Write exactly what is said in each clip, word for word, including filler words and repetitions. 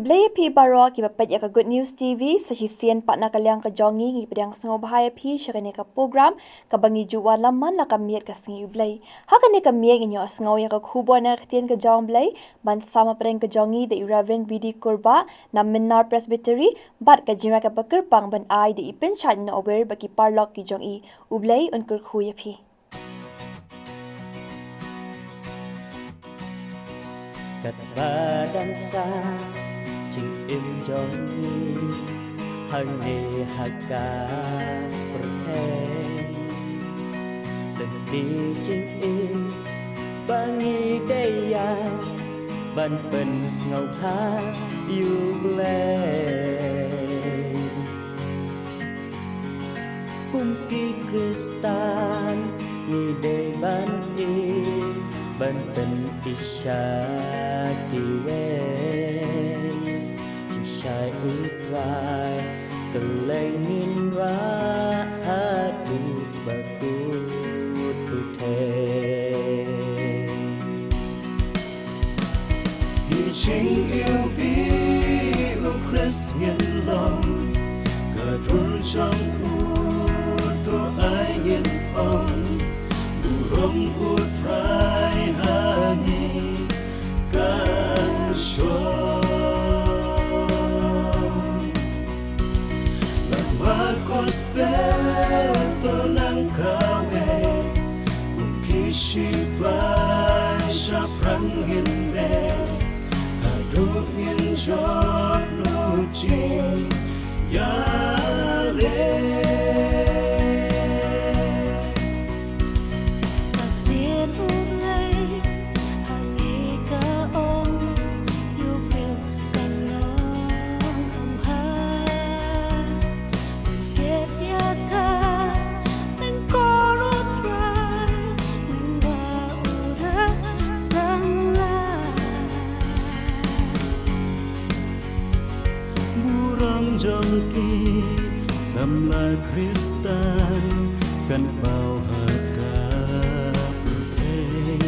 Khublei ïa phi baroh kiba peit ïa ka Good News T V, sa shisien pat na ka liang ka jong ngi ngi pdiang sngewbha ïa phi sha kane ka program kaba ngi ju wanlam man la ka miet ka sngi U Blei. Ha kane ka miet ngin ïohsngew ïa ka khubor na ka ktien ka jong U Blei ban sam hapdeng ka jong ngi da i Reverend B D Kurbah na Mynnar Presbytery, bad ka jingrwai kaba kyrpang ban ai da i Pynshait Nohwir bad ki paralok ki jong i. U Blei un kyrkhu ïa phi. Katba dang sah jingim jong ngi hangne ha ka pyrthei, lynti jingim ba ngi dei ïa ban pynsngewbha ïa U Blei. Kum ki Khristan ngi dei ban ïeit, ban pyni sha kiwei jingshai U Trai, kylleng ngin rah haduh ba kut pyrthei. Ngi jingïohi u Khrist ngin long, ka dur jong u to ai ngin ong, burom U Trai ha ngi kan shong. Lada gospel to nang kawei, kum ki shipai shaphrang ngin leh, haduh ngin jop lut jingïaleh. Ka ktien U Blei hangne ka ong, ïoh pynlong ka nongkham ha. Kit ïa ka nyngkong U Trai, mynba u da samla. Burom jong ki samla Khristan kan paw ha ka pyrthei.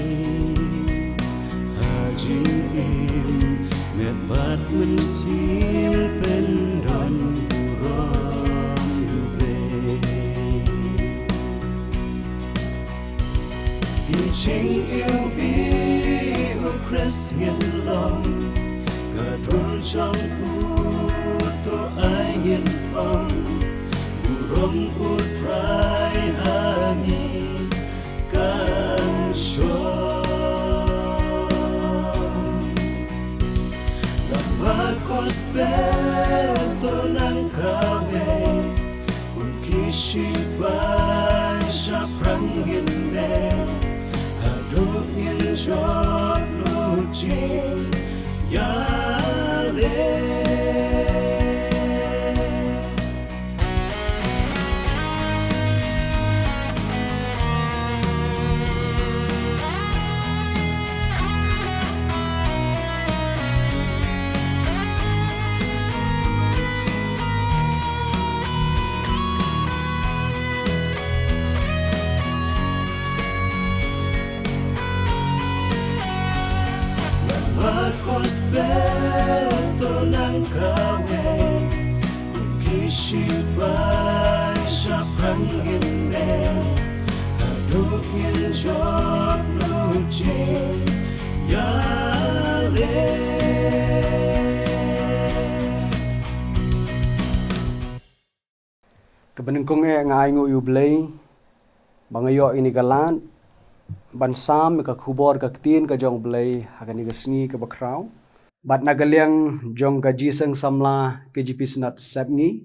Ha jingim met bad mynsiem pyndon burom U Blei. Ngi jingïohi u Khrist ngin long, ka dur jong u to ai ngin ong, burom U Trai ha ngi kan shong. Lada gospel to nang kawei, kum ki shipai shaphrang ngin leh, haduh ngin jop lut jingïaleh. Lada gospel to nang kawei, kum ki shipai shaphrang ngin leh, haduh ngin jop lut jingïaleh. Kaba nyngkong eh nga ainguh ïa U Blei ba nga ïoh ïa kane ka lad ban sam ïa ka khubor ka ktien ka jong U Blei ha kane ka sngi kaba khraw. Bad na ka liang jong ka Jingïaseng Samla K J P Synod Sepngi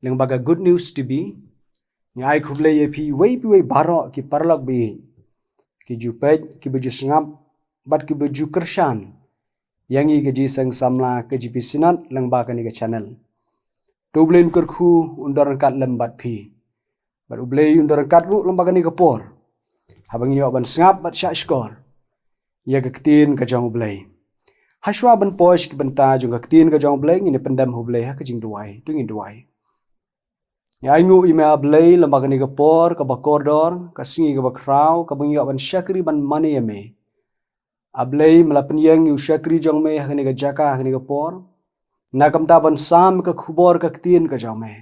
lyngba ka Good News T V, nga ai khublei ïa phi iwei pa iwei baroh ki paralok ba ïeit, ki ju peit, kiba ju sngap bad kiba ju kyrshan ïa ngi ka Jingïaseng Samla K J P Synod lyngba kane ka channel. To U Blei un kyrkhu, un don ryngkat lem bad phi. Bad U Blei un don ryngkat ruh lyngba kane ka por, haba ngin ïoh ban sngap bad shahshkor ïa ka ktien ka jong U Blei. Hashwa ban poi sha ki bynta jong ka ktien ka jong U Blei, ngin ïa pyndem ha U Blei ha ka jingduwai. To ngin duwai. Nga ainguh ïa me A Blei lyngba kane ka por kaba kordor, ka sngi kaba khraw, kaba ngin ïoh ban shakri ban mane ïa me. A Blei, me la pynïeng ïa u shakri jong me ha kane ka jaka ha kane ka por. Na ka bynta ban sam ka khubor ka ktien ka jong me.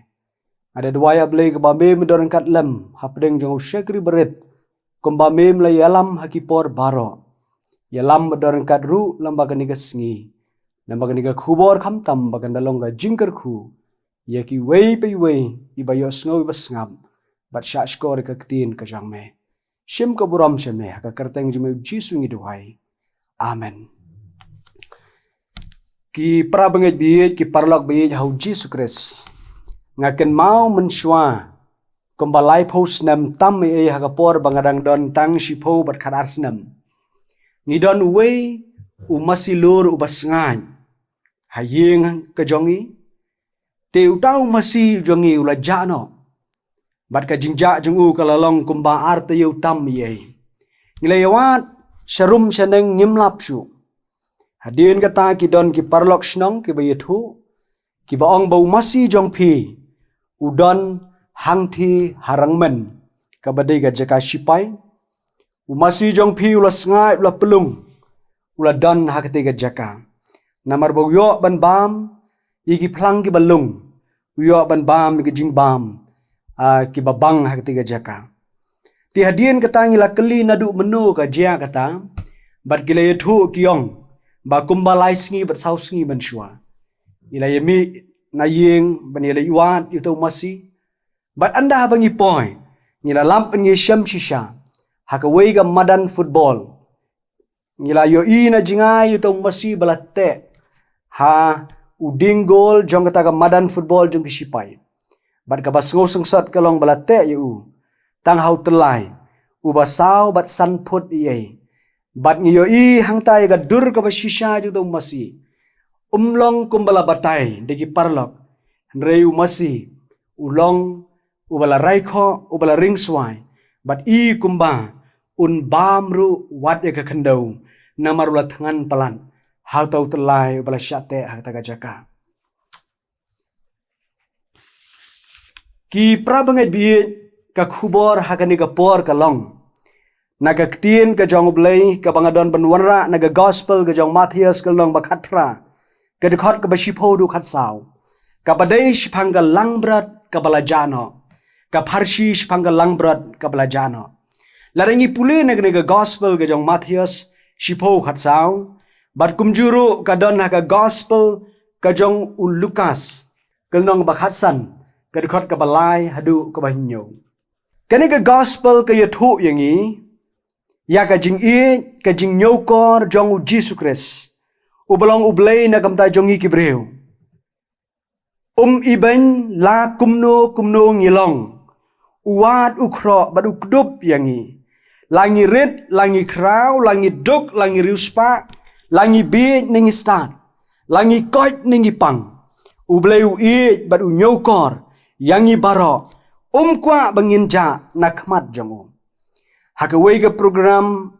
Nga da duwai, A Blei, kaba me me don ryngkat lem hapdeng jong u shakri barit, kumba me me la ïalam ha ki por baroh. Ïalam me don ryngkat ruh lem bad kane ka sngi, lem bad kane ka khubor, khamtam ba kan da long ka jingkyrkhu ïa kiwei pa iwei iba ïohsngew, iba sngap bad shahshkor ïa ka ktien ka jong me. Shim ka burom sha me, ha ka kyrteng jong me U Jisu ngi duwai. Amen. Ki para bangeit ba ïeit, ki paralok ba ïeit ha U Jisu Khrist. Nga kynmaw mynshuwa kumba laiphew snem tam ei ei, ha ka por ba nga dang don tang shiphew bad khatar snem, ngi don uwei u masi lur uba sngaid ha ïing ka jong ngi. Te uta u masi jong ngi u la jah noh, bad ka jingjah jong u ka la long kumba ar taïew tam ei ei. Ngi la ïawad sharum shaneng, ngim lap shuh. Hadien kata ki don ki paralok shnong kiba ïathuh, kiba ong ba u masi jong phi u don hangthie ha Rangmen, kaba dei ka jaka shipai. U masi jong phi u la sngaid, u la pynlung, u la don ha katei ka jaka. Namar ba u ïoh ban bam ïa ki phlang kiba lung, u ïoh ban bam ïa ki jingbam, ah, kiba bang ha katei ka jaka. Te hadien kata ngi la kylli naduh mynno ka jia kata, bad ki la ïathuh ki ong ba kumba lai sngi bad saw sngi mynshuwa ngi la ïamih na ïing ban ïaleit wad ïa uta u masi. Bad ynda haba ngi poi, ngi la lap ban ïashem shisha ha kawei ka madan football. Ngi la ïohi na jngai ïa uta u masi ba la teh ha u dieng gol jong kata ka madan football jong ki shipai. Bad kaba sngewsynshar ka long ba la teh ïa u tang ha u tyllai uba saw bad san phut ei ei. Bad ngi ïohi hangta ïa ka dur kaba shisha jong uta u masi. Um long kumba la batai da ki paralok, hynrei u masi u long uba la raikhoh, uba la ringswai, bad i kumba un bam ruh wat ïa ka khyndew, namar u la thngan palat ha uta u tyllai uba la shah teh ha kata ka jaka. Ki para bangeit ba ïeit, ka khubor ha kane ka por ka long na ka ktien ka jong U Blei kaba nga don ban wanrah na ka gospel ka jong Mathaios, ka lynnong ba khatphra, ka dkhot kaba shiphew haduh khatsaw, kaba dei shaphang ka langbrot kaba la jah noh. Ka pharshi shaphang ka langbrot kaba la jah noh. Lada ngi pule na kane ka gospel ka jong Mathaios shiphew khatsaw, bad kumjuh ruh ka don ha ka gospel ka jong u Lukas, ka lynnong ba khatsan, ka dkhot kaba lai haduh kaba hynñiew. Kane ka gospel ka ïathuh ïa ngi ïa ka jingïeit, ka jingñiewkor jong U Jisu Khrist, uba long U Blei na ka bynta jong ngi ki briew. Um ibeiñ la kumno kumno ngi long, u wad u khroh bad u kdup ïa ngi. La ngi rit, la ngi khraw, la ngi duk, la ngi riewspah, la ngi bieit ne ngi stad, la ngi koit ne ngi pang, U Blei u ïeit bad u ñiewkor ïa ngi baroh. Um kwah ba ngin jah na khmat jong u. Ha kawei ka program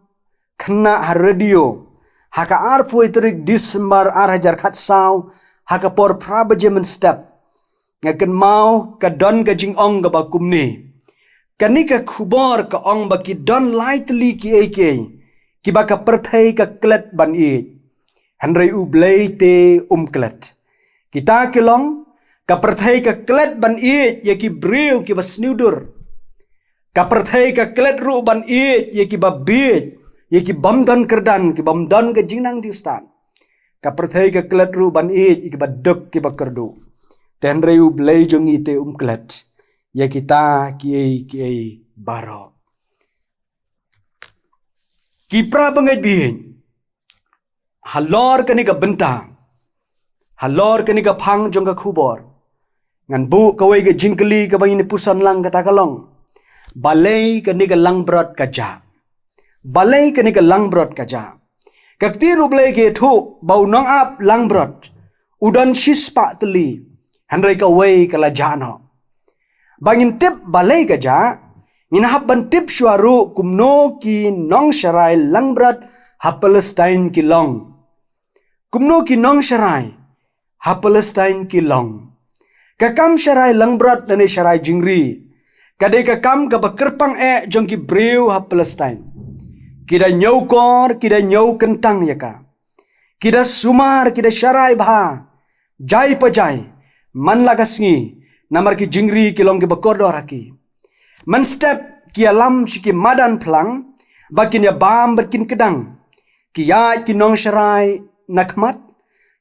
khynnah ha radio ha ka arphew tarik December ar hajar khatsaw, ha ka por phra baje mynstep, nga kynmaw ka don ka jingong kaba kumne. Kane ka khubor ka ong ba ki don lai tylli kiei kiei kiba ka pyrthei ka klet ban ïeit, hynrei U Blei te um klet. Kita ki long, ka pyrthei ka klet ban ïeit ïa ki briew kiba sniewdur. Ka pyrthei ka klet ruh ban ïeit ïa kiba bieit, ïa ki bym don kyrdan, ki bym don ka jingnang jingstad. Ka pyrthei ka klet ruh ban ïeit ïa kiba duk, kiba kyrduh. Te hynrei U Blei jong ngi te um klet ïa kita kiei kiei baroh. Ki para bangeit ba ïeit, halor kane ka bynta, halor kane ka phang jong ka khubor, ngan buh kawei ka jingkylli kaba ngin ïa puson lang, kata ka long, balei kane ka langbrot ka jah? Balei kane ka langbrot ka jah? Ka ktien U Blei ka ïathuh ba u nongap langbrot u don shispah tylli, hynrei kawei ka la jah noh. Ba ngin tip balei ka jah, ngin hap ban tip shuwa ruh kumno ki nongsharai langbrot ha Palestine ki long. Kumno ki nongsharai ha Palestine ki long? Ka kam sharai langbrot lane sharai jingri ka dei ka kam kaba kyrpang eh jong ki briew ha Palestine. Ki da ñiewkor, ki da ñiewkyntang ïa ka. Ki da sumar, ki da sharai bha. jai pa jai, man la ka sngi, namar ki jingri ki long kiba kordor ha ki. Mynstep ki ïalam sha ki madan phlang, ba kin ïabam bad kin kdang. Ki ïaid ki nongsharai na khmat,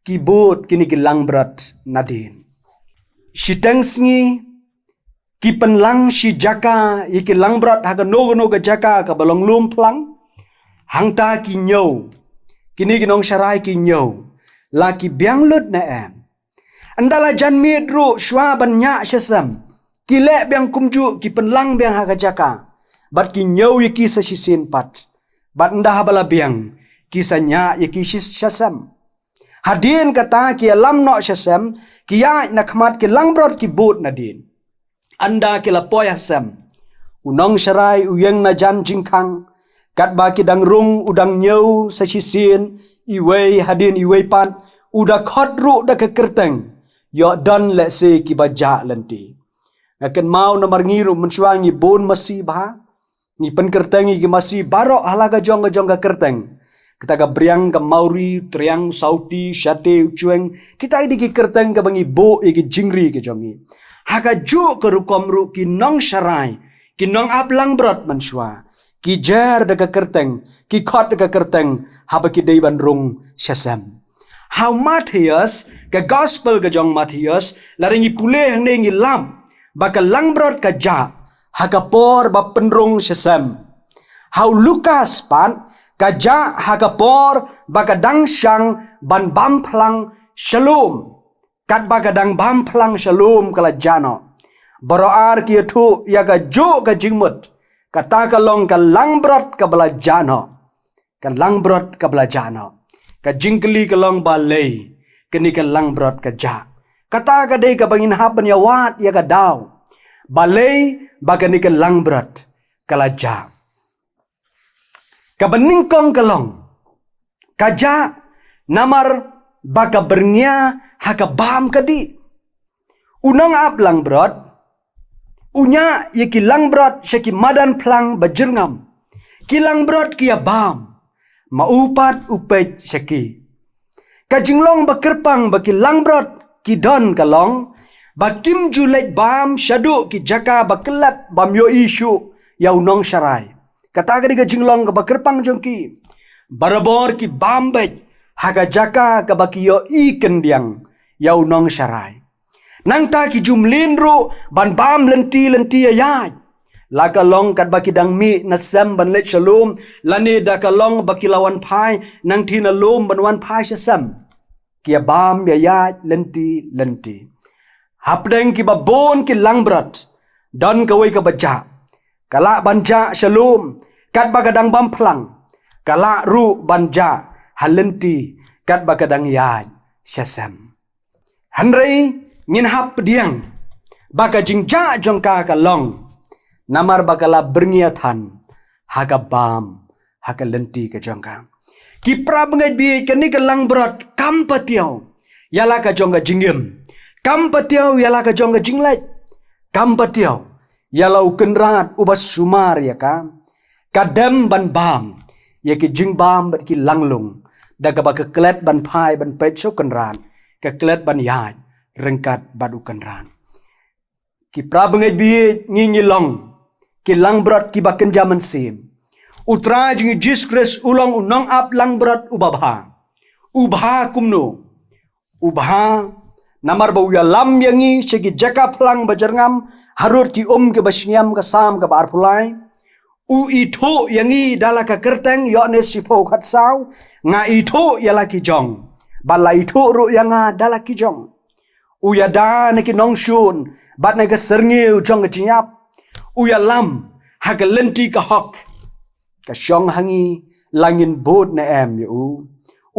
ki bud kine ki langbrot nadien. Shiteng sngi, ki pynlang shi jaka ïa ki langbrot ha kano kano ka jaka kaba long lum phlang. Hangta ki ñiew, kine ki nongsharai ki ñiew, la ki biang lut ne em. Ynda la jan miet ruh shuwa ban ñiah sha sem, ki leh biang kumjuh, ki pynlang biang ha ka jaka. Bad ki ñiew ïa ki sa shisien pat. Bad ynda haba la biang, ki sa ñiah ïa ki shi-, sha sem. Hadien kata ki ïalam noh sha sem, ki ïaid na khmat, ki langbrot ki bud nadien. Ynda ki la poi ha sem, u nongsharai u ïeng na jan jingkhang, katba ki dang rung u dang ñiew sa shisien, iwei hadien iwei pat, u da khot ruh da ka kyrteng, ïoh don lehse kiba jah lynti. Nga kynmaw namar ngi ruh mynshuwa ngi bun masi bha, ngi pynkyrteng ïa ki masi baroh ha la ka jong ka jong ka kyrteng. Kata ka briang, ka mawri, u triang, u sauti, u shate, u chweng, kita ki dei ki kyrteng kaba ngi buh ïa ki jingri ki jong ngi. Ha kajuh ka rukom ruh ki nongsharai, ki nongap langbrot mynshuwa, ki jer da ka kyrteng, ki khot da ka kyrteng, haba ki dei ban rung sha sem. Ha u Mathaios, ka gospel ka jong u Mathaios, lada ngi pule hangne ngi lap ba ka langbrot ka jah ha ka por ba pynrung sha sem. Ha u Lukas pat, ka jah ha ka por ba ka dang shang ban bam phlang sha lum. Katba ka dang bam phlang sha lum ka la jah noh. Baroh ar ki ïathuh ïa kajuh ka jingmut. Kata ka long ka langbrot kaba la jah noh. Ka langbrot kaba la jah noh. Ka jingkylli ka long balei kane ka langbrot ka jah. Kata ka dei kaba ngin hap ban ïawad ïa ka daw. Balei ba kane ka langbrot ka la jah. Kaba nyngkong ka long, ka jah namar ba ka byrngia ha ka bam ka dih. U nongap langbrot u ñiah ïa ki langbrot sha ki madan phlang ba jyrngam. Ki langbrot ki ïabam, ma u pat u peit sha ki. Ka jinglong ba kyrpang ba ki langbrot ki don ka long ba kim ju leit bam shaduh ki jaka ba kyllep bym ïohi shuh ïa u nongsharai. Kata ka dei ka jinglong kaba kyrpang jong ki. Barabor ki bam beit ha ka jaka kaba ki ïohi kyndiang ïa u nongsharai. Nangta ki ju mlien ruh ban bam lynti lynti ïa ïaid. La ka long katba ki dang mih na sem ban leit sha lum, lane da ka long ba ki la wan phai nangta na lum ban wan phai sha sem. Ki ïabam ïaid lynti lynti. Hapdeng kiba bun ki langbrot, don kawei kaba jah. Ka lah ban jah sha lum katba ka dang bam phlang. Ka lah ruh ban jah ha lynti katba ka dang ïaid sha sem. Hynrei ngin hap pdiang ba ka jingjah jong ka ka long namar ba ka la byrngia than ha ka bam, ha ka lynti ka jong ka. Ki para bangeit bieit, kane ka langbrot kam patiaw ïa la ka jong ka jingim, kam patiaw ïa la ka jong ka jingleit, kam patiaw ïa la u Kynrad uba sumar ïa ka. Ka dem ban bam ïa ki jingbam bad ki langlung, da kaba ka klet ban phai ban peit sha u Kynrad, ka klet ban ïaid ryngkat bad u Kynrad. Ki para bangeit bieit, ngi ngi long ki langbrot kiba kynja mynsiem. U Trai jong ngi Jisu Khrist u long u nongap langbrot uba bha. U bha kumno? U bha namar ba u ïalam ïa ngi sha ki jaka phlang ba jyrngam, harud ki um kiba shngiam, ka Salm kaba arphew lai. U ithuh ïa ngi da la ka kyrteng, Ïoannis shiphew khatsaw, nga ithuh ïa la ki jong, bad la ithuh ruh ïa nga da la ki jong. U ïada na ki nongshun bad na ka syrngiew jong ka jingïap. U ïalam ha ka lynti ka hok. Ka shong ha ngi la ngin bud ne em ïa u.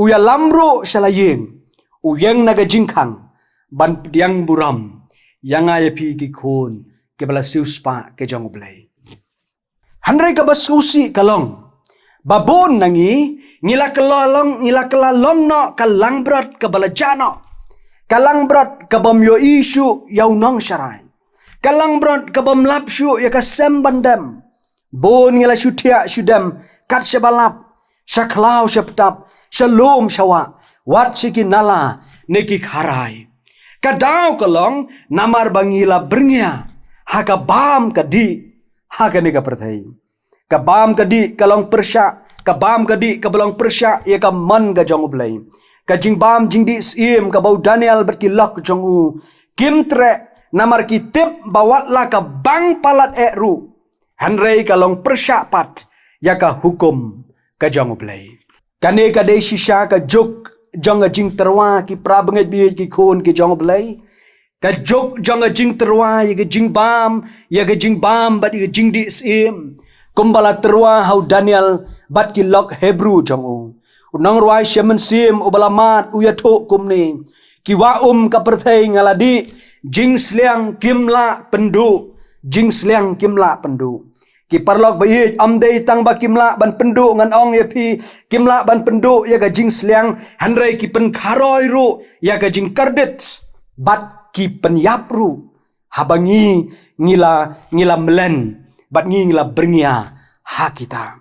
U ïalam ruh sha la ïing. U ïeng na ka jingkhang ban pdiang burom ïa nga ïa phi ki khun kiba la siewspah ka jong U Blei. Hynrei kaba sngewsih ka long ba bun na ngi, ngi la kylla long, ngi la kylla long noh ka langbrot kaba la jah noh. Ka langbrot kabym ïohi shuh ïa u nongsharai. Ka langbrot kabym lap shuh ïa ka sem ban dem. Bun ngi la shu thiah shu dem kat shaba lap, sha khlaw sha btap, sha lum sha wah. wat shi ki nala ne ki kharai. Ka daw ka long namar ba ngi la byrngia ha ka bam ka dih ha kane ka pyrthei. Ka bam ka dih ka long pyrshah, ka bam ka dih kaba long pyrshah ïa ka mon ka jong U Blei. Ka jingbam jingdih syiem kaba u Daniel bad ki lok jong u kim treh namar ki tip ba wat la ka bang palat eh ruh, hynrei ka long pyrshah pat ïa ka hukum ka jong U Blei. Kane ka dei shisha ka juk jong ka jingtyrwa, ki para bangeit baieit, ki khun ki jong U Blei. Ka juk jong ka jingtyrwa ïa ka jingbam, ïa ka jingbam bad ïa ka jingdih syiem, kumba la tyrwa ha u Daniel bad ki lok Hebru jong u. U nongrwai sha mynsiem uba la mad u ïathuh kumne: Ki wah um ka pyrthei nga la dih, jingsliang kim lah pynduh, jingsliang kim lah pynduh. Ki paralok baieit, ym dei tang ba kim lah ban pynduh, ngan ong ïa phi, kim lah ban pynduh ïa ka jingsliang, hynrei ki pynkharoi ruh ïa ka jingkordit bad ki pynïap ruh haba ngi, ngi la, ngi la mlien bad ngi, ngi la byrngia ha kita.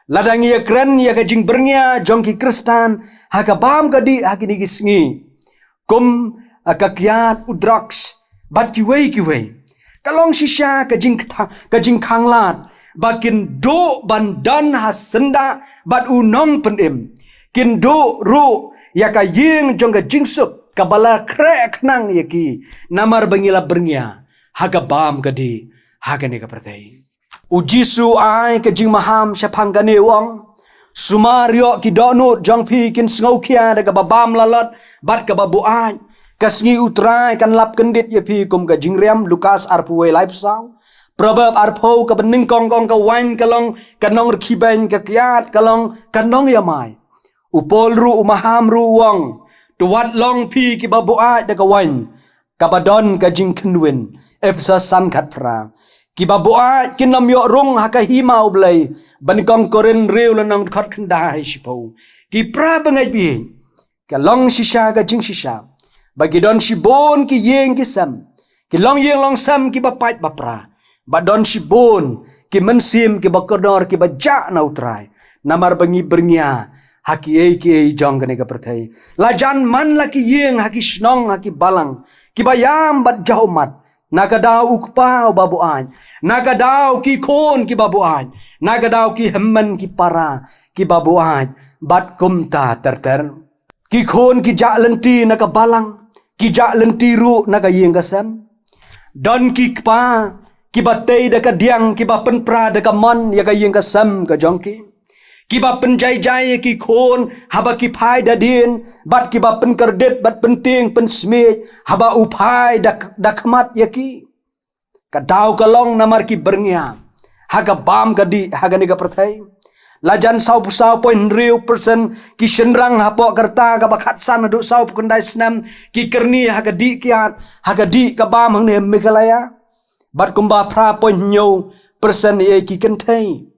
Lada ngi ïakren ïa ka jingbyrngia jong ki Khristan ha ka bam ka dih ha kine ki sngi, kum, ah, ka kiad, u drugs bad kiwei kiwei, ka long shisha ka jingkta-, ka jingkhanglad ba kin duh ban don ha syndah bad u nongpynim. Kin duh ruh ïa ka ïing jong ka jingsuk kaba la khreh khnang ïa ki, namar ba ngi la byrngia ha ka bam ka dih ha kane ka pyrthei. U Jisu u ai ka jingmaham shaphang kane, u ong: Sumar ïoh ki dohnud jong phi kin sngewkhia da kaba bam lalot bad kaba buaid. Ka sngi U Trai kan lap kyndit ïa phi kum ka jingriam, Lukas arphew wei, laiphew saw. Proverb arphew, kaba nyngkong ka ong: Ka waiñ ka long ka nongrkhibein, ka kiad ka long ka nongïamai. U Paul ruh, u maham ruh, u ong: To wat long phi kiba buaid da ka waiñ kaba don ka jingkhynwin, Ephesos san khatphra. Kiba buaid kin ym ïoh rung ha ka hima U Blei, ba nyngkong Korinth hynriew, lynnong dkhot khyndai shiphew. Ki para bangeit baieit, ka long shisha ka jingshisha ba ki don shibun ki ïing ki sem, ki longïing longsem kiba pait ba pra, ba don shibun ki mynsiem kiba kordor kiba jah na U Trai, namar ba ngi byrngia ha kiei kiei jong kane ka pyrthei. La jan man la ki ïing, ha ki shnong, ha ki balang kiba ïam bad jahummat, na ka daw u kpa uba buaid, na ka daw ki khun kiba buaid, na ka daw ki hynmen ki para kiba buaid, bad kumta ter ter. Ki khun ki jah lynti na ka balang, ki jah lynti ruh na ka ïing ka sem. Don ki kpa kiba tei da ka diang, kiba pynpra da ka mon ïa ka ïing ka sem ka jong ki, kiba pynjaijai ïa ki khun haba ki phai da dien, bad kiba pynkordit bad pyntieng pynsmiej haba u phai da, da khmat ïa ki. Ka daw ka long namar ki byrngia ha ka bam ka dih ha kane ka pyrthei. La jan sawphew saw point hynriew percent ki shynrang hapoh ka rta kaba khatsan haduh sawphew khyndai snem ki kyrni ha ka dih kiad, ha ka dih ka bam hangne Meghalaya. Bad kumba phra point hynñiew percent ïa ki kynthei.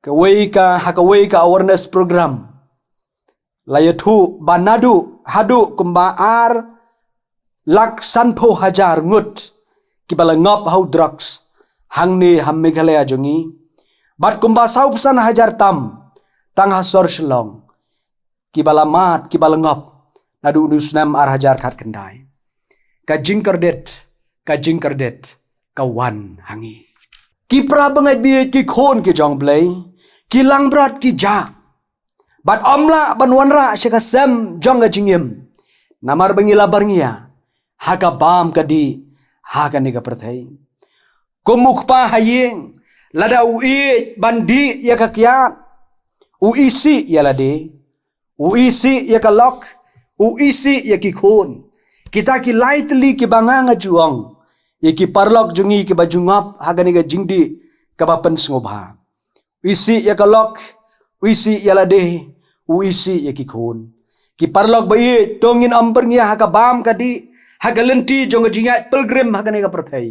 Kawei ka, ha kawei ka awareness program, la ïathuh ba naduh haduh kumba ar lak sanphew hajar ngut kiba la ngop ha u drugs hangne ha Meghalaya jong ngi. Bad kumba sawphew san hajar tam tang ha sor Shillong kiba la mad, kiba la ngop naduh une u snem ar hajar khatkhyndai. Ka jingkordit, ka jingkordit ka wan ha ngi. Ki para bangeit baieit, ki khun ki jong U Blei, ki langbrot ki jah. Bad ym lah ban wanrah sha ka sem jong ka jingim, namar ba ngi la byrngia ha ka bam ka dih ha kane ka pyrthei. Kum u kpa ha ïing, lada u ïeit ban dih ïa ka kiad, u isih ïa lade, u isih ïa ka lok, u isih ïa ki khun. Kita ki lai tylli kiba nga nga ju ong ïa ki paralok jong ngi kiba ju ngop ha kane ka jingdih kaba pynsngewbha. U isih ïa ka lok, u isih ïa lade, u isih ïa ki khun. Ki paralok baieit, to ngin ym byrngia ha ka bam ka dih ha ka lynti jong ka jingïaid pilgrim ha kane ka pyrthei.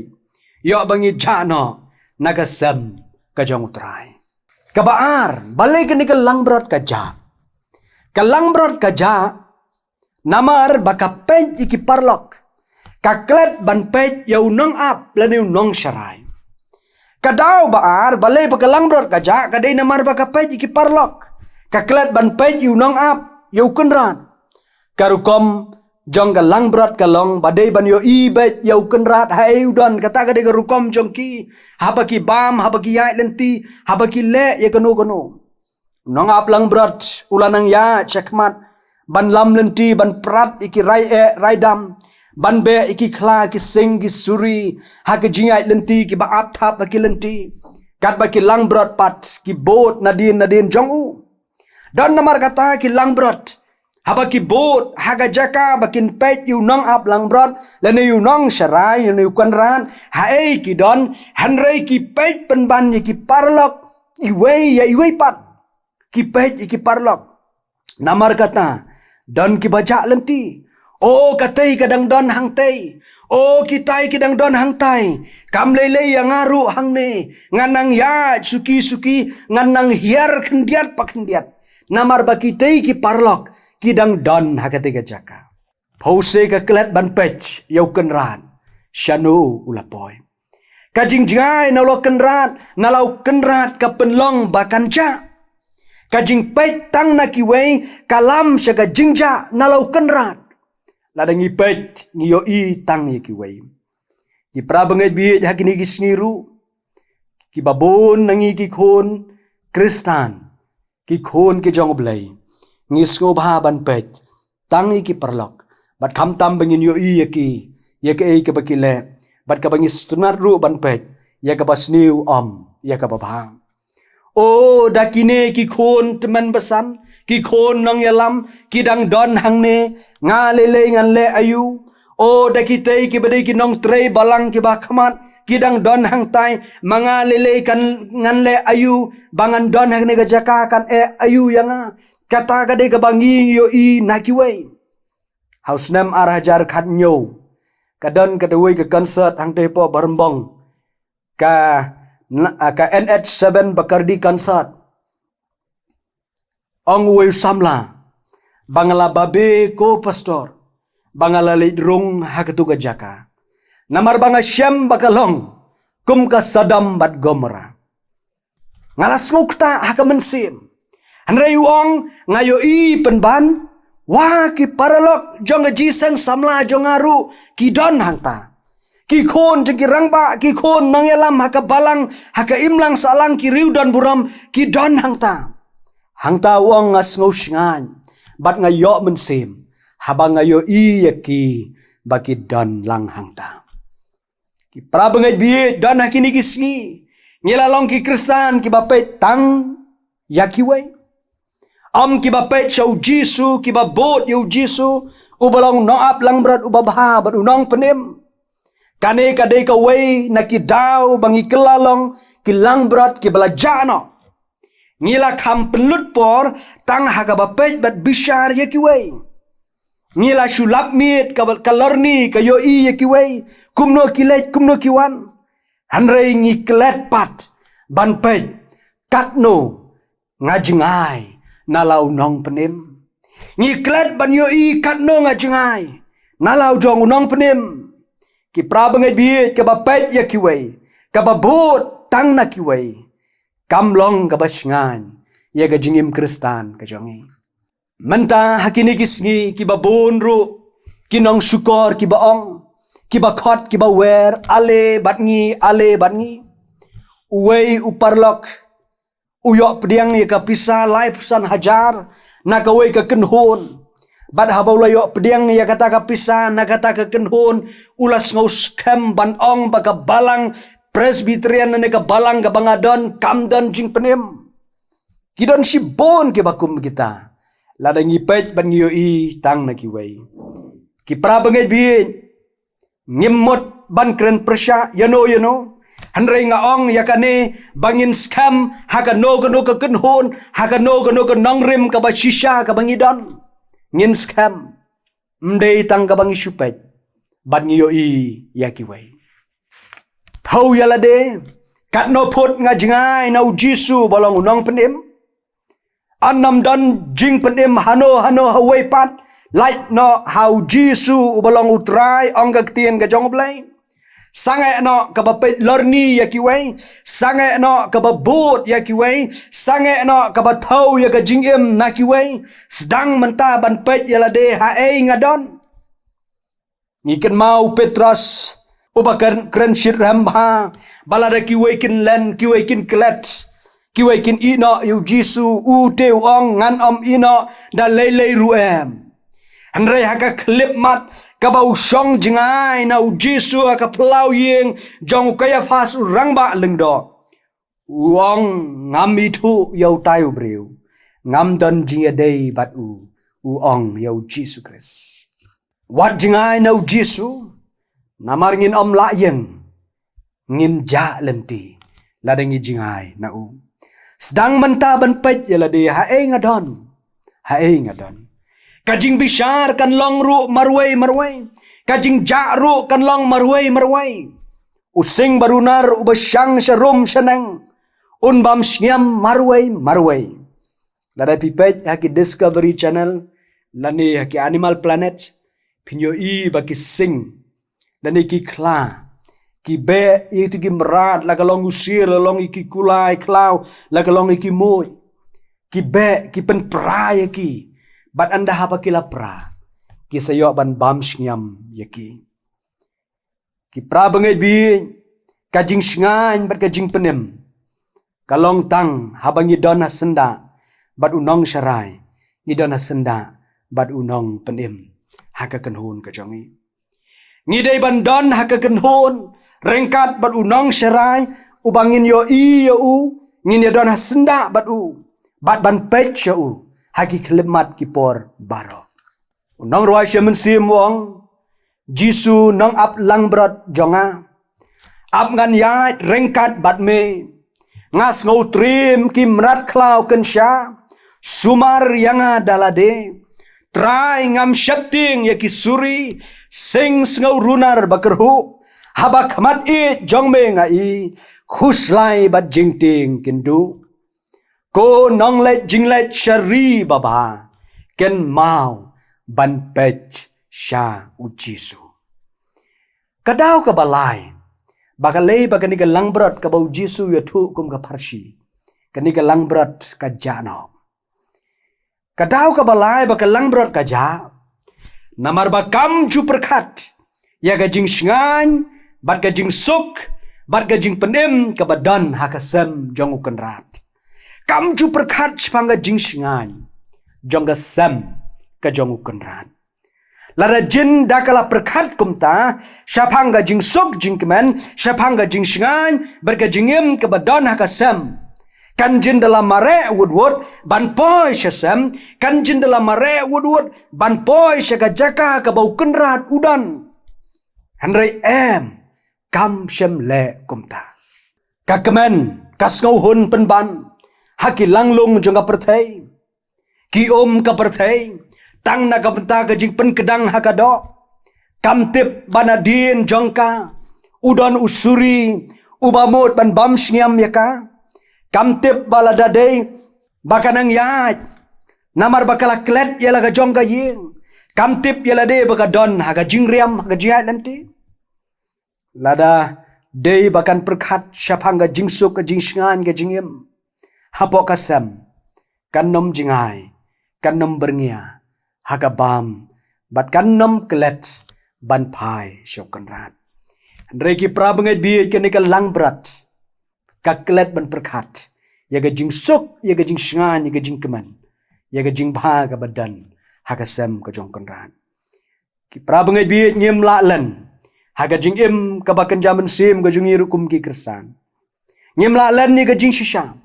Ïoh ba ngi jah noh na ka sem ka jong U Trai. Kaba ar, balei kane ka langbrot ka jah? Ka langbrot ka jah namar ba ka peit ïa ki paralok, ka klet ban peit ïa u nongap lane u nongsharai. Ka daw ba ar balei ba ka langbrot ka jah, ka dei namar ba ka peit ïa ki paralok, ka klet ban peit ïa u nongap, ïa u kynrad. Ka rukom jong ka langbrot ka long ba dei ban ïohi beit ïa u Kynrad haei u don, kata ka dei ka rukom jong ki. Haba ki bam, haba ki ïaid lynti, haba ki leh ïa kano kano. U nongap langbrot u la nang ïaid shakhmat ban lam lynti, ban prat ïa ki rai eh rai dam, ban beh ïa ki khla ki sing ki suri ha ki jingïaid lynti kiba ap thap ha ki lynti. Katba ki langbrot pat ki bud nadien nadien jong u. Don namar kata ki langbrot, haba ki bud ha ka jaka ba kin peit ïa u nongap langbrot lane ïa u nongsharai lane ïa u Kynrad haei ki don, hynrei ki peit pynban ïa ki paralok, iwei ïa iwei pat. Ki peit ïa ki paralok. Namar kata, don kiba jah lynti. O, katei ka dang don hangtei. O, kitai ki dang don hangtai. Kam lei lei ïa nga ruh hangne. Ngan nang ïaid suki suki, ngan nang hiar khyndiat pa khyndiat. Namar ba kitei ki paralok ki dang don ha katei ka jaka. Phewse ka klet ban peit ïa u Kynrad shano u la poi. Ka jingjngai na la u Kynrad, na la u Kynrad ka pynlong ba kan jah. Ka jingpeit tang na kiwei ka lam sha ka jingjah na la u Kynrad. Lada ngi peit ngi ïohi tang ïa kiwei. Ki para bangeit bieit, ha kine ki sngi ruh, kiba bun na ngi ki khun Khristan, ki khun ki jong U Blei, ngi sngewbha ban peit tang ïa ki paralok, bad khamtam ba ngin ïohi ïa ki, ïa kaei kaba ki leh, bad kaba ngi sngewtynnat ruh ban peit ïa kaba sniew, ym ïa kaba bha. O, da kine ki khun tymmen basan, ki khun nongïalam ki dang don hangne, nga lei lei ngan leh aïu? O, da kitei kiba dei ki nongtrei balang kiba khmat ki dang don hangtai, ma nga lei lei kan, ngan leh aïu ba ngan don hangne, ka jaka kan eh aïu ïa nga? Kata ka dei kaba ngi ïohi na kiwei. Ha u snem ar hajar khathynñiew, ka don katei ka concert hangtei hapoh Barombong, ka, na, ka N H seven Bacardi Concert. Ong uwei u samla ba nga la babe ko pastor ba nga la leit rung ha katu ka jaka, namar ba nga shem ba ka long kum ka Sodom bad Gomorrah. Nga la sngewkta ha ka mynsiem. Hynrei u ong, nga ïohi pynban wa ki paralok jong ka jingïaseng samla jong nga ruh ki don hangta. Ki khun jong ki rangbah, ki khun nongïalam ha ka balang, ha ka imlang sahlang, ki riewdonburom ki don hangta. Hangta u ong, nga sngew shngaiñ bad nga ïoh mynsiem haba nga ïohi ïa ki ba ki don lang hangta. Ki para bangeit bieit, don ha kine ki sngi ngi la long ki Khristan kiba peit tang ïa kiwei. Ym kiba peit sha U Jisu, kiba bud ïa U Jisu, uba long u nongap langbrot uba bha bad u nongpynim. Kane ka dei kawei na ki daw ba ngi kylla long ki langbrot kiba la jah noh. Ngi la kham pynlut por tang ha kaba peit bad bishar ïa kiwei. Ngi la shu lap miet ka, ka lorni ka ïohi ïa kiwei, kumno ki leit, kumno ki wan. Hynrei ngi klet pat ban peit katno nga jngai na la u nongpynim. Ngi klet ban ïohi katno nga jngai na la u jong u nongpynim. Ki para bangeit bieit, kaba peit ïa kiwei, kaba bud tang na kiwei, kam long kaba shngaiñ ïa ka jingim Khristan ka jong ngi. Mynta ha kine ki sngi kiba bun ruh ki nongshukor kiba ong, kiba khot, kiba wer, ale bad ngi, ale bad ngi. Uwei u paralok u ïoh pdiang ïa ka pisa laiphew san hajar na kawei ka kynhun. Bad haba u la ïoh pdiang ïa kata ka pisa na kata ka kynhun, u la sngew skhem ban ong ba ka balang Presbyterian ne ka balang kaba nga don kam don jingpynim. Ki don shibun kiba kum kita. Lada ngi peit bad ngi ïohi tang na kiwei. Ki para bangeit bieit, ngim mut ban kren pyrshah ïano ïano. Hynrei nga ong ïa kane ba ngin skhem ha kano kano ka kynhun, ha kano kano ka nongrim kaba shisha kaba ngi don. Ngin skhem. Ym dei tang kaba ngi shu peit bad ngi ïohi ïa kiwei. Thaw ïa lade, katno phut nga jngai na U Jisu ba long u nongpynim. Ym don jingpynim hano hano hawei pat, lait noh ha U Jisu uba long U Trai, ong ka ktien ka jong U Blei. Sangeh noh kaba peit lorni ïa kiwei, sangeh noh kaba bud ïa kiwei, sangeh noh kaba thew ïa ka jingim na kiwei. Sdang mynta ban peit ïa lade ha ei nga don. Ngi kynmaw u Petros, uba kren, kren shitrhem bha, ba lada kiwei kin len, kiwei kin klet, kiwei kin ïehnoh ïa u Jisu, u te u ong ngan ym ïehnoh da lei lei ruh em. Hynrei ha ka khyllipmat kaba u shong jngai na u Jisu ha ka phyllaw ïing jong u Kaiaphas u rangbah lyngdoh, u ong ngam ithuh ïa utai u briew, ngam don jingïadei bad u, u ong ïa u Jisu Khrist. Wat jngai na u Jisu, namar ngin ym lah ïeng, ngin jah lynti lada ngi jngai na u. Sdang mynta ban peit ïa lade ha ei nga don, ha ei nga don. Ka jingbishar kan long ruh marwei marwei, ka jingjah ruh kan long marwei marwei. U sing barunar uba shang sharum shaneng un bam shngiam marwei marwei. Lada phi peit ha ki Discovery Channel lane ha ki Animal Planet, phin ïohi ba ki sing lane ki khla ki beh ïa kito ki mrad, la ka long u sir, la long ïa ki kulai khlaw, la ka long ïa ki muid. Ki beh, ki pynpra ïa ki. Bad ynda haba ki la pra, ki sa ïoh ban bam shngiam ïa ki. Ki para bangeit bieit, ka jingshngaiñ bad ka jingpynim ka long tang haba ngi don ha syndah bad u nongsharai, ngi don ha syndah bad u nongpynim ha ka kynhun ka jong ngi. Ngi dei ban don ha ka kynhun ryngkat bad u nongsharai uba ngin ïohi ïa u, ngin ïa don ha syndah bad u, bad ban peit sha u ha ki khyllipmat ki por baroh. U nongrwai sha mynsiem u ong, Jisu nongap langbrot jong nga, ap ngan ïaid ryngkat bad me. Nga sngew triem ki mrad khlaw kynsha, sumar ïa nga da lade. Trai ngam sheptieng ïa ki suri, sing sngew runar ba kyrhuh. Haba khmat ïeit jong me nga i, khuslai bad jingtieng kin duh. Ko nongleit jingleit sha ri babha, kynmaw ban peit sha u Jisu. Ka daw kaba lai ba ka lei ba kane ka langbrot kaba u Jisu u ïathuh kum ka pharshi, kane ka langbrot ka jah noh. Ka daw kaba lai ba ka langbrot ka jah, namar ba kam ju pyrkhat ïa ka jingshngaiñ bad ka jingsuk bad ka jingpynim kaba don ha ka sem jong u Kynrad. Kam ju pyrkhat shaphang ka jingshngaiñ jong ka sem ka jong u Kynrad. Lada jin da ka la pyrkhat kumta shaphang ka jingsuk jingkmen, shaphang ka jingshngaiñ bad ka jingim kaba don ha ka sem, kan jin da la mareh wut wut ban poi sha sem, kan jin da la mareh wut wut ban poi sha ka jaka kaba u Kynrad u don. Hynrei em, kam shym leh kumta. Ka kmen, ka sngewhun pynban ha ki langlung jong ka pyrthei. Ki um ka pyrthei tang na ka bynta ka jingpynkdang ha ka doh. Kam tip ba nadien jong ka u don u suri uba mut ban bam shngiam ïa ka. Kam tip ba lada dei ba ka nang ïaid namar ba ka la klet ïa la ka jong ka ïing. Kam tip ïa lade ba ka don ha ka jingriam, ha ka jingïaid lynti. Lada dei ba kan pyrkhat shaphang ka jingsuk, ka jingshngaiñ, ka jingim hapoh ka sem, kan ym jngai, kan ym byrngia ha ka bam bad kan ym klet ban phai sha u Kynrad. Hynrei ki para bangeit bieit, kane ka langbrot ka klet ban pyrkhat ïa ka jingsuk, ïa ka jingshngaiñ, ïa ka jingkmen, ïa ka jingbha kaba don ha ka sem ka jong u Kynrad. Ki para bangeit bieit, ngim lah len ha ka jingim kaba kynja mynsiem ka jong ngi ruh kum ki Khristan. Ngim lah len ïa ka jingshisha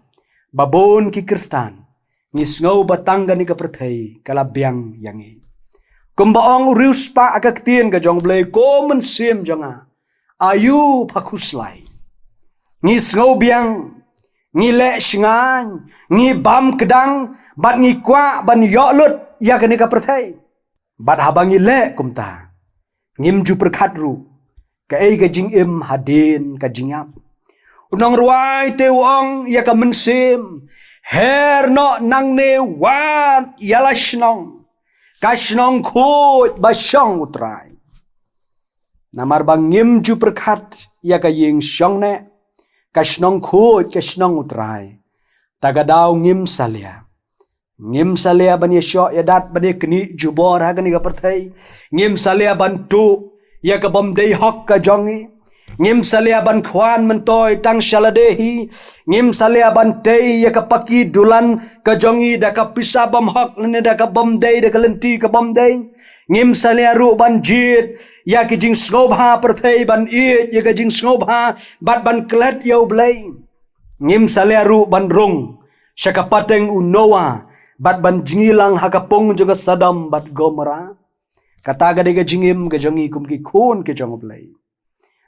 ba bun ki Khristan ngi sngew ba tang kane ka pyrthei ka la biang ïa ngi. Kumba ong u riewspah ha ka ktien ka jong u Blei, ko mynsiem jong nga, aïu pha khuslai. Ngi sngew biang, ngi leh shngaiñ, ngi bam kdang bad ngi kwah ban ïoh lut ïa kane ka pyrthei. Bad haba ngi leh kumta, ngim ju pyrkhat ruh kaei ka jingim hadien ka jingïap. U nongrwai te u ong ïa ka mynsiem, her noh nangne wat ïa la shnong, ka shnong khuid ba shong u Trai. Namar ba ngim ju pyrkhat ïa ka ïing shong neh, ka shnong khuid, ka shnong U Trai, ta ka daw ngim salia. Ngim salia ban ïashoh ïadat, ban ïaknieh jubor ha kane ka pyrthei. Ngim salia ban tuh ïa ka bym dei hok ka jong ngi. Ngim salia ban khwan myntoi tang sha lade hi. Ngim salia ban tei ïa ka paki dulan ka jong ngi da ka pisa bym hok lane da ka bym dei, da ka lynti ka bym dei. Ngim salia ruh ban jied ïa ki jingsngewbha pyrthei, ban ïeit ïa ka jingsngewbha bad ban klet ïa U Blei. Ngim salia ruh ban rung sha ka pateng u Noah bad ban jngilang ha ka pung jong ka Sodom bad Gomorrah. Kata ka dei ka jingim ka jong ngi kum ki khun ki jong U Blei.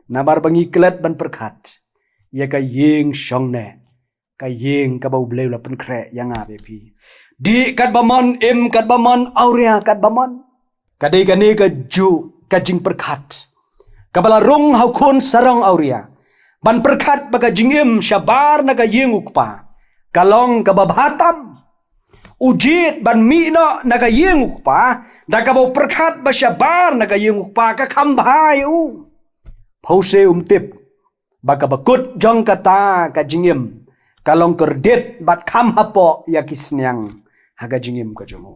Namar ba ngi klet ban pyrkhat ïa ka ïing shong neh, ka ïing kaba U Blei u la pynkhreh ïa nga bad ïa phi. Dih katba mon, im katba mon, awria katba mon. Ka dei kane ka juh ka jingpyrkhat kaba la rung ha u khun sarong awria, ban pyrkhat ba ka jingim shabar na ka ïing U Kpa ka long kaba bha tam. U jied ban mih noh na ka ïing U Kpa da kaba u pyrkhat ba shabar na ka ïing U Kpa ka kham bha ïa u. Phewse um tip ba kaba kut jong kata ka jingim ka long kordit bad kham hapoh ïa ki sniang ha ka jingim ka jong u.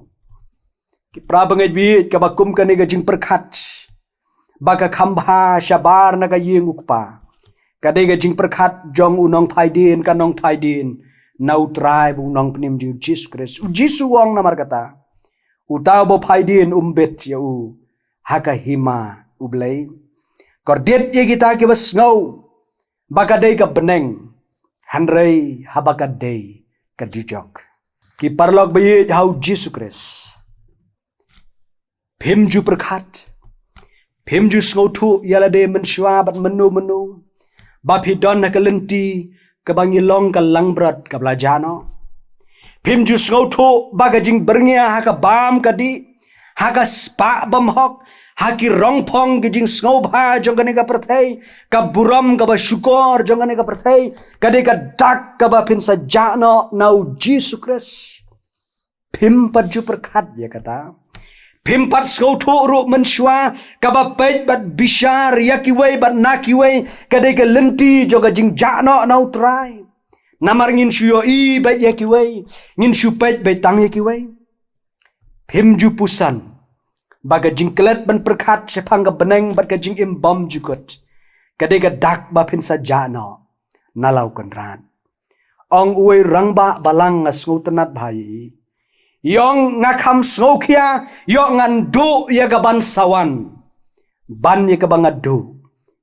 Ki para bangeit baieit, kaba kum kane ka jingpyrkhat ba ka kham bha shabar na ka ïing U Kpa, ka dei ka jingpyrkhat jong u nongphaidien, ka nongphaidien na U Trai bad u Nongpynim jong ngi U Jisu Khrist. U Jisu u ong namar kata, uta uba phaidien um bit ïa u ha ka hima U Blei. Kordit ïa kita kiba sngew ba ka dei ka bneng, hynrei haba ka dei ka dujok. Ki paralok baieit ha U Jisu Khrist, phim ju pyrkhat, phim ju sngewthuh ïa lade mynshuwa bad mynno mynno ba phi don ha ka lynti kaba ngi long ka langbrot kaba la jah noh. Phim ju sngewthuh ba ka jingbyrngia ha ka bam ka dih, ha ka spah bymhok, ha ki rongphong ki jingsngewbha jong kane ka pyrthei, ka burom kaba shukor jong kane ka pyrthei, ka dei ka dak kaba phin sa jah noh na U Jisu Khrist. Phim pat ju pyrkhat ïa kata. Phim pat sngewthuh ruh mynshuwa kaba peit bad bishar ïa kiwei bad na kiwei ka dei ka lynti jong ka jingjah noh na U Trai. Namar ngin shu ïohi beit ïa kiwei, ngin shu peit beit tang ïa kiwei. Phim ju puson ba ka jingklet ban pyrkhat shaphang ka bneng bad ka jingim bymjukut ka dei ka dak ba phin sa jah noh na la U Kynrad. Ong uwei u rangbah balang, nga sngewtynnat bha ïa i. I ong, nga kham sngewkhia, ïoh ngan duh ïa ka ban sa wan ban ïa kaba nga duh,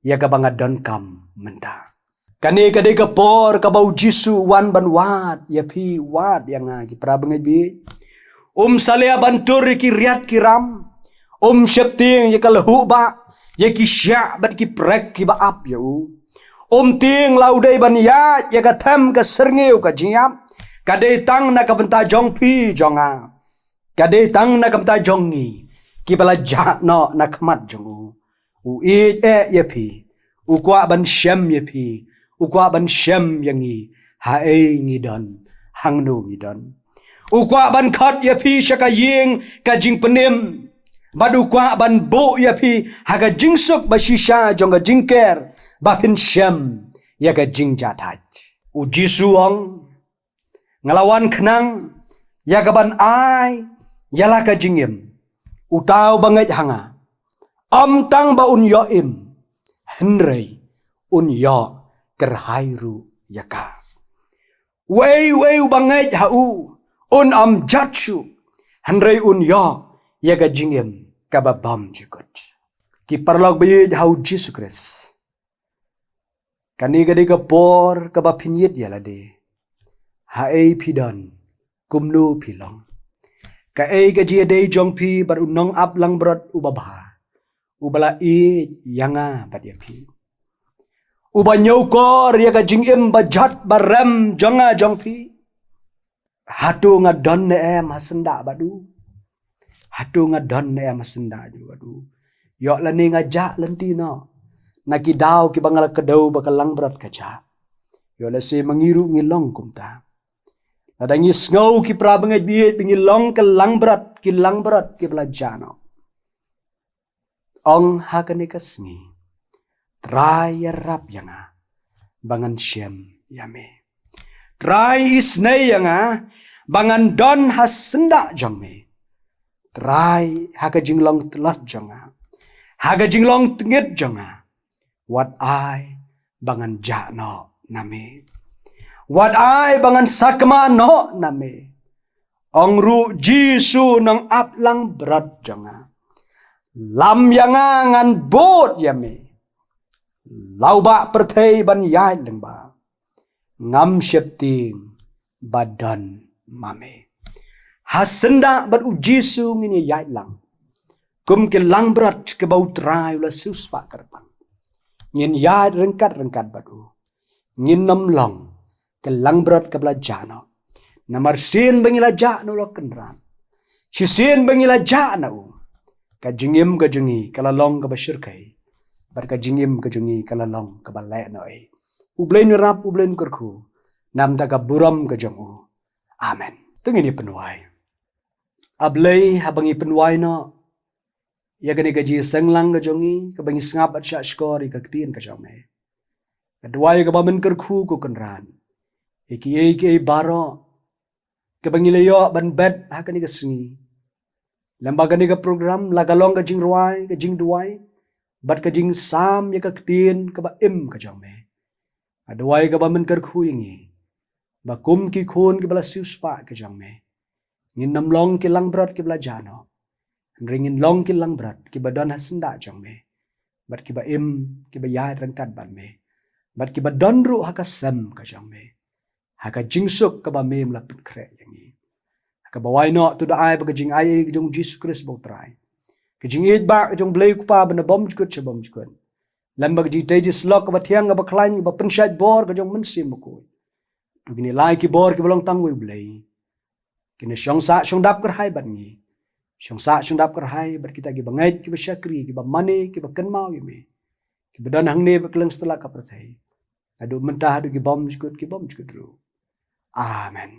ïa kaba nga donkam mynta. Kane ka dei ka por kaba U Jisu u wan ban wad ïa phi, wad ïa nga, ki para bangeit baieit. Um salia ban tur ïa ki riat ki ram. Um sheptieng ïa ka lhuh bah, ïa ki shiah bad ki prek kiba ap ïa u. Um tieng la u dei ban ïaid ïa ka them ka syrngiew ka jingïap. Ka dei tang na ka bynta jong phi jong nga. Ka dei tang na ka bynta jong ngi kiba la jah noh na khmat jong u. U ïeit eh ïa phi. U kwah ban shem ïa phi. U kwah ban shem ïa ngi, haei ngi don, hangno ngi don. U kwah ban khot ïa phi sha ka ïing ka jingpynim. Bad u kwah ban buh ïa phi ha ka jingsuk ba shisha jong ka jingker ba phin shem ïa ka jingjahthait. U Jisu u ong, nga la wan khnang ïa ka ban ai ïa la ka jingim. Uta uba ngeit ha nga, ym tang ba un ïoh im, hynrei un ïoh kyrhai ruh ïa ka. Uei uei uba ngeit ha u, un ym jot shuh, hynrei un ïoh ïa ka jingim kaba bymjukut. Ki paralok baieit ha U Jisu Khrist, kane ka dei ka por kaba phin ïit ïa lade. Haei phi don, kumno phi long. Kaei ka jingïadei jong phi bad u nongap langbrot uba bha, uba la ïeit ïa nga bad ïa phi, uba ñiewkor ïa ka jingim ba jot ba rem jong nga jong phi. Hato nga don ne em ha syndah bad u? Hato nga don ne em ha syndah bad u? Ïoh lane nga jah lynti noh na ki daw kiba nga la kdew ba ka langbrot ka jah. Ïoh lehse ma ngi ruh ngi long kumta. Lada ngi sngew, ki para bangeit baieit, ba ngi long ka langbrot, ki langbrot kiba la jah noh, ong ha kane ka sngi, Trai ïarap ïa nga ba ngan shem ïa me. Trai isynei ïa nga ba ngan don ha syndah jong me. Trai ha ka jinglong tlot jong nga, ha ka jinglong tngit jong nga, wat ai ba ngan jah noh na me. Wat ai ba ngan sakma noh na me. Ong ruh Jisu nongap langbrot jong nga, lam ïa nga ngan bud ïa me. Lawbah pyrthei ban ïaid lyngba, ngam sheptieng ba don ma me. Ha syndah bad u Jisu ngin ïaid lang kum ki langbrot kiba u Trai u la siewspah kyrpang. Ngin ïaid ryngkat ryngkat bad u. Ngin nym long ki langbrot kiba la jah noh. Namar shisien ba ngi la jah na u Kynrad, shisien ba ngi la jah na u, ka jingim ka jong ngi ka la long kaba shyrkhei, bad ka jingim ka jong ngi ka la long kaba lehnohei. U Blei un ïarap, u Blei un kyrkhu namar ka burom ka jong u. Amen. To ngin ïa pynwai. A Blei, haba ngi pynwai noh ïa kane ka jingseng lang ka jong ngi, kaba ngi sngap bad shahshkor ïa ka ktien ka jong me, ka duwai kaba men kyrkhu, ko Kynrad, ïa kiei kiei baroh kaba ngi la ïoh ban bet ha kane ka sngi, lem bad kane ka program, la ka long ka jingrwai, ka jingduwai, bad ka jingsam ïa ka ktien kaba im ka jong me, ka duwai kaba men kyrkhu ïa ngi, ba kum ki khun kiba la siewspah ka jong me, ngin nym long ki langbrot kiba la jah noh, hynrei ngin long ki langbrot kiba don ha syndah jong me, bad kiba im, kiba ïaid ryngkat bad me, bad kiba don ruh ha ka sem ka jong me, ha ka jingsuk kaba me la pynkhreh ïa ngi. Ha kaba wai noh, to da ai ba ka jingaiei ka jong Jisu Khrist ba u Trai, ka jingïeit ba ka jong Blei u Kpa ba na bymjukut sha bymjukut, lem bad ka jingtei jingslok kaba thiang, kaba khlaiñ, kaba pynshait bor ka jong u Mynsiem Bakhuid, to kine lai ki bor kiba long tang wei u Blei, kine shong sah shong dap kyrhai bad ngi. Shong sah shong dap kyrhai bad kita kiba ngeit, kiba shakri, kiba mane, kiba kynmaw ïa me, kiba don hangne bad kylleng satlak ka pyrthei, naduh mynta haduh ki bymjukut ki bymjukut ruh. Amen.